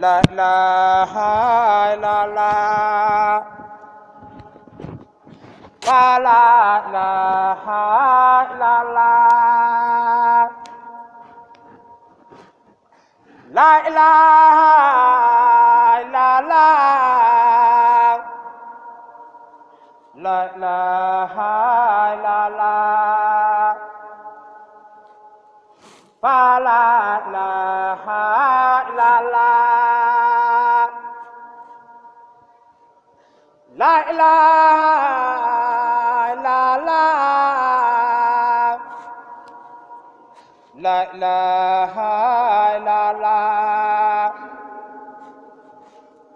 la ilaha illallah la ilaha illallah la ilaha illallah la ilaha illallah la ilaha illallah la ilaha illallah la ilaha illallah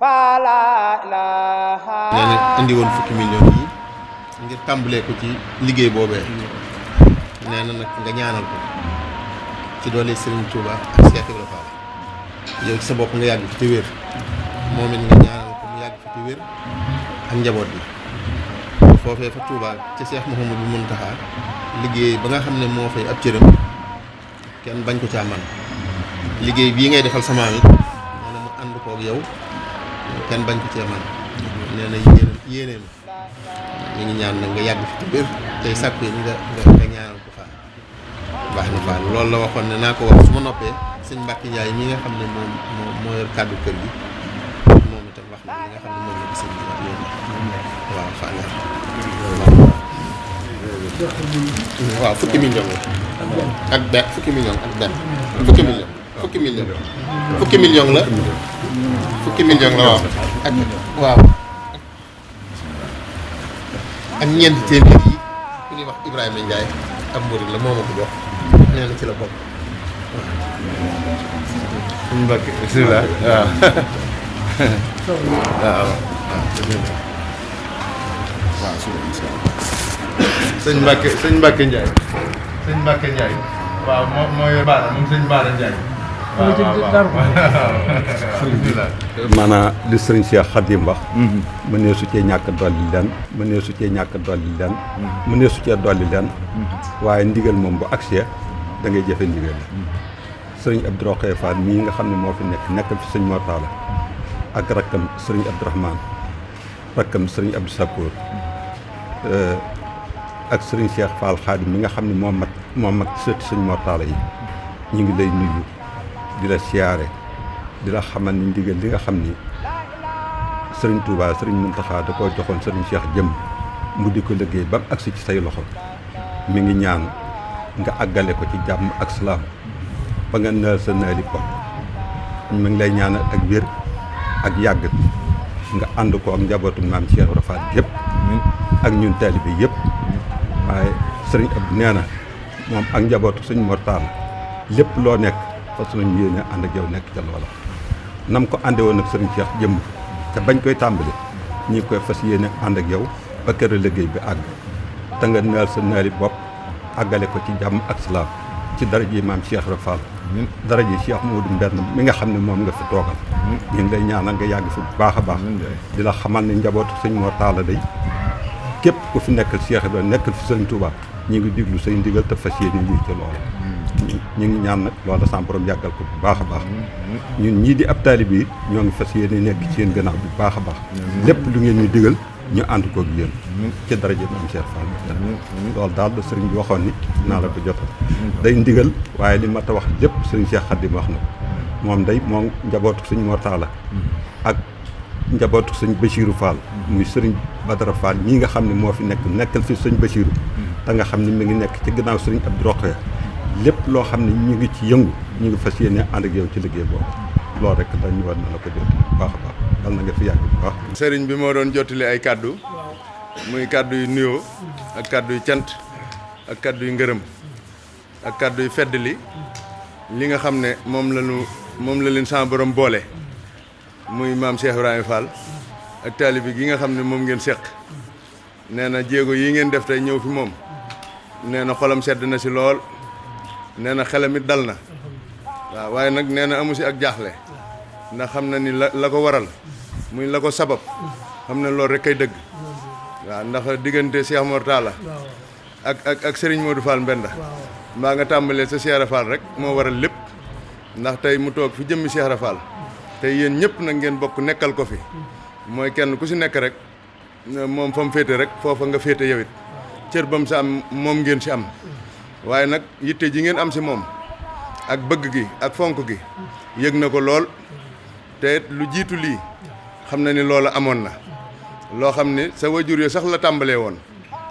la ilaha. nee na indi woon fukki million yi ngir tàmbalee ko ci liggéey boobee nee na nag nga ñaanal ko ci doole Serigne Touba ak Cheikh Ibrahima Fall yow ci sa bopp nga yàgg fi ci wér moom it nga ñaanal ko mu yàgg fi ci wér ak njaboot bi foofee fa Touba ci Cheikh Mouhamadou Mountakha liggéey ba nga xam ne moo fay ab cëram kenn bañ ko caa man liggéey bii ngay defal sama maam it nee na mu ànd koog yow kenn bañ ko cee man nee na yéeneem mi ngi ñaan nag nga yàgg fi ci wér tey sàkku yi nga ñaanal ko Fall baax na Fall loolu la waxoon ne naa ko wax su ma noppee sëñ Mbacke Ndiaye mi nga xam ne moo yor kàddu kër gi moom itam wax na li nga xam ne moom la gis waaw Fall waaw fukki million ak benn fukki million ak benn fukki million la fukki million la waaw ak waaw ak ñeenti téeméer yi ku ñuy wax Ibrahima Ndiaye ab murid la moo ma ko jox nee na ci la bokk suñu Mbacke bismillah waaw sëñ Mbacke Ndiaye waaw moo yor Baara moom sëñ Baara Ndiaye maanaam li sëriñ Cheikh Khadim wax mënee su cee ñàkk dolli leen mënee su cee dolli leen waaye ndigal moom bu agsee da ngay jëfe ndigal sëriñ Abdou Rokhaya Fall mii nga xam ne moo fi nekkal fi sëñ Mor Talla ak rakkam sëriñ Abdourahmane rakkam sëriñ Abdou Sakour ak sëriñ Cheikh Fall Khadim mi nga xam ne moo mag sëti sëñ Mor Talla yi ñu ngi lay nuyu di la siyaare di la xamal ni ndigal li nga xam ni sëriñ Touba sëriñ Mountakha da koo joxoon sëriñ Cheikh jëm mu di ko liggéey ba mu agsi ci say loxo mi ngi ñaan nga àggale ko ci jàmm ak salaam ba nga naal sa naali ko mi ngi lay ñaanal ak wér ak yàgg nga ànd ko ak njabootu maam Cheikh Ibra Fall yëpp ak ñun taalibe yëpp waaye sëriñ Abdou nee na moom ak njabootu sëñ Mor Talla lépp loo nekk fas nañu yéene ànd ak yow nekk ca loola nam ko ànde woon ak sëriñ Cheikh jëmm te bañ koy tàmbali ñi koy fas yéene ànd ak yow ba kër liggéey bi àgg te nga naal sa naali bopp àggale ko ci jàmm ak salaam ci daraja maam Cheikh Ibra Fall daraja Cheikh Modou Mbenn mi nga xam ne moom nga fi toogal ñu ngi lay ñaanal nga yàgg fi bu baax a baax di la xamal ne njabootu sëñ Mor Talla day képp ku fi nekkal Cheikh Ibra nekkal fi sëriñ Touba ñu ngi diglu say ndigal te fas yéene lii ci loola ñu ngi ñaan nag loola sama borom yàggal ko bu baax a baax ñun ñii di ab taalibe yi ñoo ngi fas yéene nekk ci yéen gannaaw bu baax a baax lépp lu ngeen ñu digal ñu ànd koog yéen ci daraja maam Cheikh Fall loolu daal la sëriñ bi waxoon ni naa la ko jotal day ndigal waaye li ma ta wax lépp sëriñ Cheikh Khadim wax na ko moom day moom njabootu sëñ Mor Talla ak njabootu sëñ Bachirou Fall muy sëriñ Badara Fall ñii nga xam ne moo fi nekkal fi sëñ Bachirou te nga xam ne mi ngi nekk ci gannaaw sëriñ Abdou Rokhaya lépp loo xam ne ñu ngi ci yëngu ñu ngi fas yéene ànd ak yow ci liggéey boobu loolu rek dañu war na la ko jottali bu baax a baax dal na nga fi yàgg bu baax. sëriñ bi moo doon jottali ay kaddu muy kaddu yu nuyoo ak kaddu yu cant ak kaddu yu ngërëm ak kaddu yu feddali li nga xam ne moom la leen sama borom boole muy maam Cheikh Ibrahima Fall ak taalibe gi nga xam ne moom ngeen seq nee na jéego yi ngeen def tey ñëw fi moom nee na xolam sedd na si lool nee na xelam it dal na waaw waaye nag nee na amu si ak jaaxle ndax xam na ni la ko waral muy la ko sabab xam ne loolu rek kay dëgg waaw ndax diggante Cheikh Mor Talla ak Serigne Modou Fall Mbenda mbaa nga tàmbalee sa Cheikh Ibra Fall rek moo waral lépp ndax tey mu toog fi jëmmi Cheikh Ibra Fall te yéen ñëpp nag ngeen bokk nekkal ko fi mooy kenn ku si nekk rek moom fa mu féete rek foofa nga féete yow it cër ba mu sa am moom ngeen si am waaye nag yitte ji ngeen am si moom ak bëgg gi ak fonk gi yëg na ko lool te lu jiitu lii xam na ni loola amoon na loo xam ni sa wajur yo sax la tàmbalee woon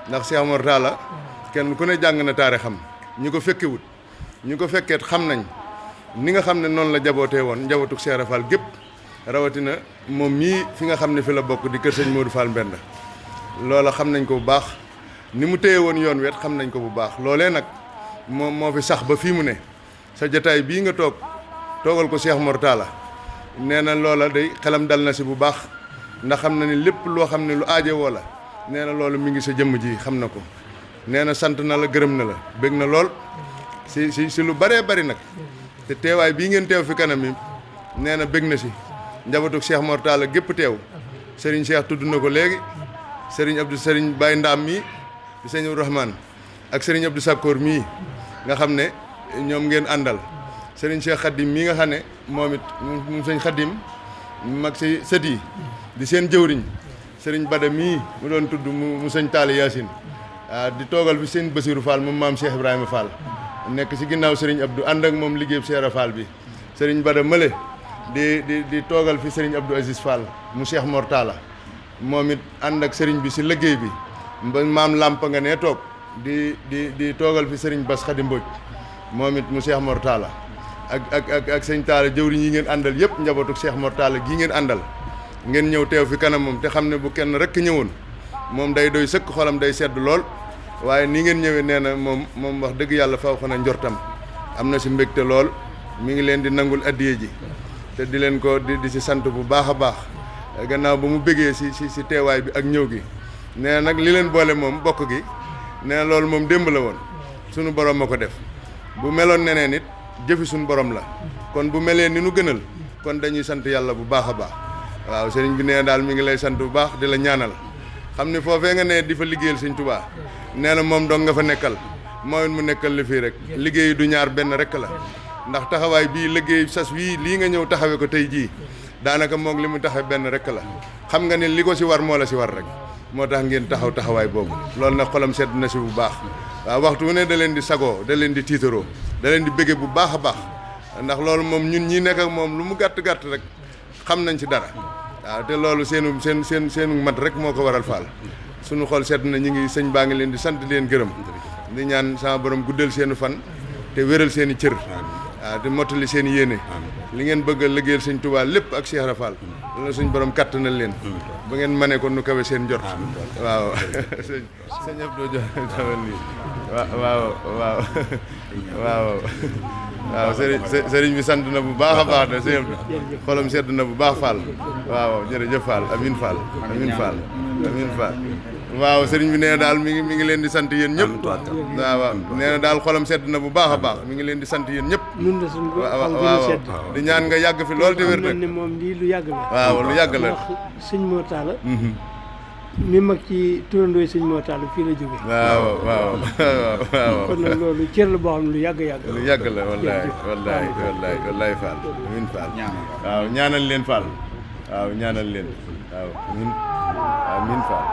ndax Cheikh Mor Talla kenn ku ne jàng na taarixam ñi ko fekkewut ñi ko fekkeet xam nañ ni nga xam ne noonu la jabootee woon njabootu Cheikh Ibra Fall gépp rawatina moom mii fi nga xam ne fi la bokk di kër sëñ Modou Fall Mbenda loola xam nañ ko bu baax ni mu téye woon yoon wet xam nañ ko bu baax loolee nag moo fi sax ba fii mu ne sa jataay bii nga toogal ko Cheikh Mor Talla nee na loola day xelam dal na si bu baax ndax xam na ni lépp loo xam ne lu aaje woo la nee na loolu mi ngi sa jëmm ji xam na ko nee na sant na la gërëm na la bég na lool si lu bëree bëri nag te teewaay bii ngeen teew fi kanam yi nee na bég na si njabootu Cheikh Mor Talla gépp teew Serigne Cheikh tudd na ko léegi Serigne Baye Ndam mii di sëñ Rahman ak Serigne Abdou Sakkoor mii nga xam ne ñoom ngeen àndal Serigne Cheikh Khadim mii nga xam ne moom it mu sëñ Khadim mag si sët yi di seen jëwriñ Serigne Bada mii mu doon tudd mu sëñ Talla Yacine di toogal fi sëñ Basirou Fall moom maam Cheikh Ibrahima Fall nekk si ginnaaw Serigne Abdou ànd ak moom liggéeyub Cheikh Fall bi Serigne Bada Mële di toogal fi Serigne Abdou Aziz Fall mu Cheikh Mor Talla moom it ànd ak Serigne bi si liggéey bi maam Lamp nga ne toog di toogal fi Serigne Bass Khady Mbodj moom it mu Cheikh Mor Talla ak sëñ Talla jëwriñ yi ngeen àndal yëpp njabootu Cheikh Mor Talla gii ngeen àndal ngeen ñëw teew fi kanam moom te xam ne bu kenn rekk ñëwoon moom day doy sëkk xolam day sedd lool waaye ni ngeen ñëwee nee na moom wax dëgg yàlla faw xana njortam am na si mbégte lool mi ngi leen di nangul addiye ji te di leen ko di si sant bu baax a baax gannaaw ba mu bëggee si teewaay bi ak ñëw gi nee na nag li leen boole moom bokk gi nee na loolu moom démb la woon sunu borom ma ko def bu meloon neneen it jëfi suñu borom la kon bu melee ni nu gënal kon dañuy sant yàlla bu baax a baax waaw sëriñ bi nee daal mi ngi lay sant bu baax di la ñaanal xam ne foofee nga ne di fa liggéeyal sëñ Tuubaa nee na moom dong nga fa nekkal mooy mu nekkal li fii rek liggéey du ñaar benn rek la ndax taxawaay bii liggéey sas wii lii nga ñëw taxawee ko tey jii daanaka moog li mu taxaw benn rek la xam nga ne li ko si war moo la si war rek moo tax ngeen taxawaay boobu loolu nag xolam sedd na si bu baax waaw waxtu wu ne da leen di sagoo da leen di tiitaroo da leen di bëgge bu baax a baax ndax loolu moom ñun ñi nekk ak moom lu mu gàtt-gàtt rek xam nañ ci dara waaw te loolu seenu mat rek moo ko waral Fall suñu xol sedd na ñu ngi sëñ baa ngi leen di sant di leen gërëm di ñaan sama borom guddal seenu fan te wéral seen i cër waaw te mottali seen i yéene li ngeen bëgg a liggéeyal sëñ Tuubaa lépp ak Cheikh Ibra Fall loolu suñ borom kàttanal leen ba ngeen mane ko nu kawe seen njort waaw sëñ Abdou joxal nii waaw sëriñ bi sant na bu baax a baax de sëñ Abdou xolam sedd na bu baax Fall waaw jërëjëf Fall amin Fall waaw sëriñ bi nee na daal mi ngi leen di sant yéen ñëpp waaw nee na daal xolam sedd na bu baax a baax mi ngi leen di sant yéen ñëpp waaw di ñaan nga yàgg fi lool te wér nag moom lii lu yàgg la waaw lu yàgg la ndax sëñ Mor Talla mi mag ci turandooy sëñ Mor Talla fii la jóge waaw kon nag loolu cër la boo xam ne lu yàgg lu yàgg la wallaay Fall amin Fall waaw ñaanal leen Fall waaw ñaanal leen waaw amin Fall